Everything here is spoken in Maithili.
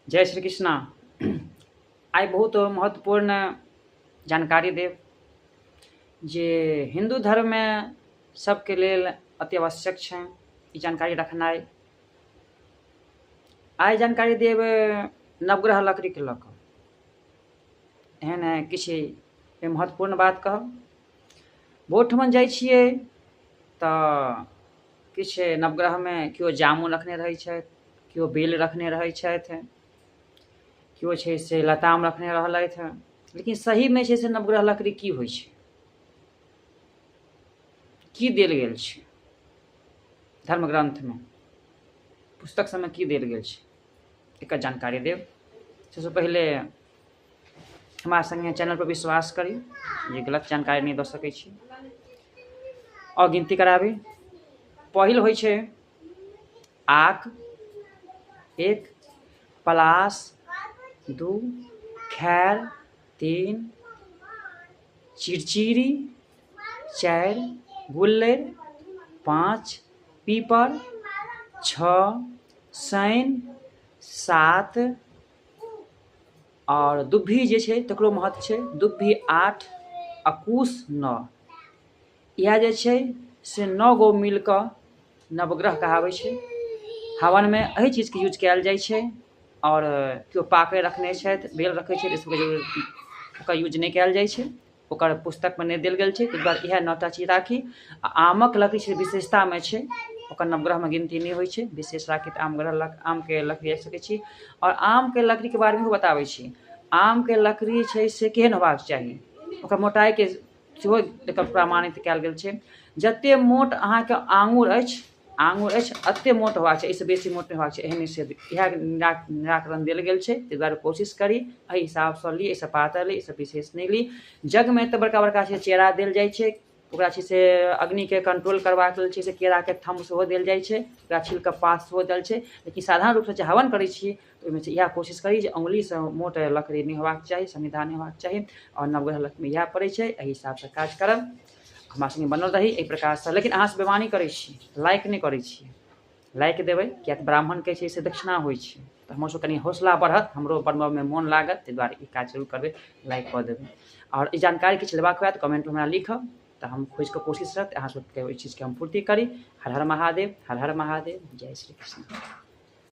जय श्री कृष्णा। आइ बहुत महत्वपूर्ण जानकारी देब जे हिन्दू धर्ममे सबके लेल अति आवश्यक छै ई जानकारी रखनाइ। आइ जानकारी देब नवग्रह लकड़ीके लऽ कऽ, एहन किछु महत्वपूर्ण बात कहब। बहुत ठमन जाइ छियै तऽ किछु नवग्रहमे केओ जामुन रखने रहै छथि, केओ बेल रखने रहै छथि, केओ छै से लताम रखने रहलथि, लेकिन सहीमे छै से नवग्रह लकड़ी की होइ छै, की देल गेल छै धर्म ग्रन्थमे, पुस्तक सबमे की देल गेल छै, एकर जानकारी देब। सबसँ पहिले हमरा सङ्गे चैनलपर विश्वास करी जे गलत जानकारी नहि दऽ सकै छी। आओर गिनती कराबी। पहिल होइ छै आक 1, पलास 2, खैर 3, चिड़चिड़ी 4, गुल्लरि 5, पीपर 6, शनि 7, आओर दुब्भी जे छै तकरो महत्व छै, दुब्भी 8 आ कुश 9। इएह जे छै से 9 गो मिल कऽ नवग्रह कहाबै छै। हवनमे एहि चीजके यूज कयल जाइ छै। आओर केओ पाकरि रखने छथि, बेल रखै छथि, एहि सबके जरूरत ओकर यूज नहि कयल जाइ छै, ओकर पुस्तकमे नहि देल गेल छै। ताहि दुआरे इएह 9टा चीज राखी। आ आमक लकड़ी छै विशेषतामे छै, ओकर नवग्रहमे गिनती नहि होइ छै। विशेष राखी तऽ आम ग्रह आमके लकड़ी राखि सकै छी। आओर आमके लकड़ीके बारेमे सेहो बताबै छी। आमके लकड़ी छै से केहन होबाक चाही, ओकर मोटाइके सेहो एकर प्रमाणित कयल गेल छै। जतेक मोट अहाँके आङ्गुर अछि, आङ्गुर अछि एतेक मोट होबाक चाही, एहिसँ बेसी मोट नहि होबाक चाही। एहन से इएह निराकरण देल गेल छै। ताहि दुआरे कोशिश करी एहि हिसाबसँ ली, एहिसँ पातर ली, एहिसँ विशेष नहि ली। यज्ञमे तऽ बड़का बड़का छै चेरा देल जाइ छै, ओकरा छै से अग्निके कंट्रोल करबाक लेल छै से केराके थम्ब सेहो देल जाइ छै, ओकरा छील कऽ पात सेहो देल छै। लेकिन साधारण रूपसँ जे हवन करै छी तऽ ओहिमे इएह कोशिश करी जे अङ्गुलीसँ मोट लकड़ी नहि होबाक चाही, समिधा नहि होबाक चाही। आओर नवग्रह लक्ष्मी इएह पड़ै छै, एहि हिसाबसँ काज करब। हमरा सङ्गे बनल रही एहि प्रकारसँ। लेकिन अहाँसँ बेमानी करै छी, लाइक नहि करै छी, लाइक देबै, किएक तऽ ब्राह्मणके छै से दक्षिणा होइ छै, तऽ हमर सबके कनि हौसला बढ़त, हमरो बनबऽमे मोन लागत। ताहि दुआरे ई काज जरूर करबै, लाइक कऽ देबै। आओर ई जानकारी किछु लेबाक हुए तऽ कमेन्टमे हमरा लिखब, तऽ हम खोजिकऽ कोशिश रहत अहाँ सबके ओहि चीजके हम पूर्ति करी। हर हर महादेव, हर हर महादेव, जय श्री कृष्ण।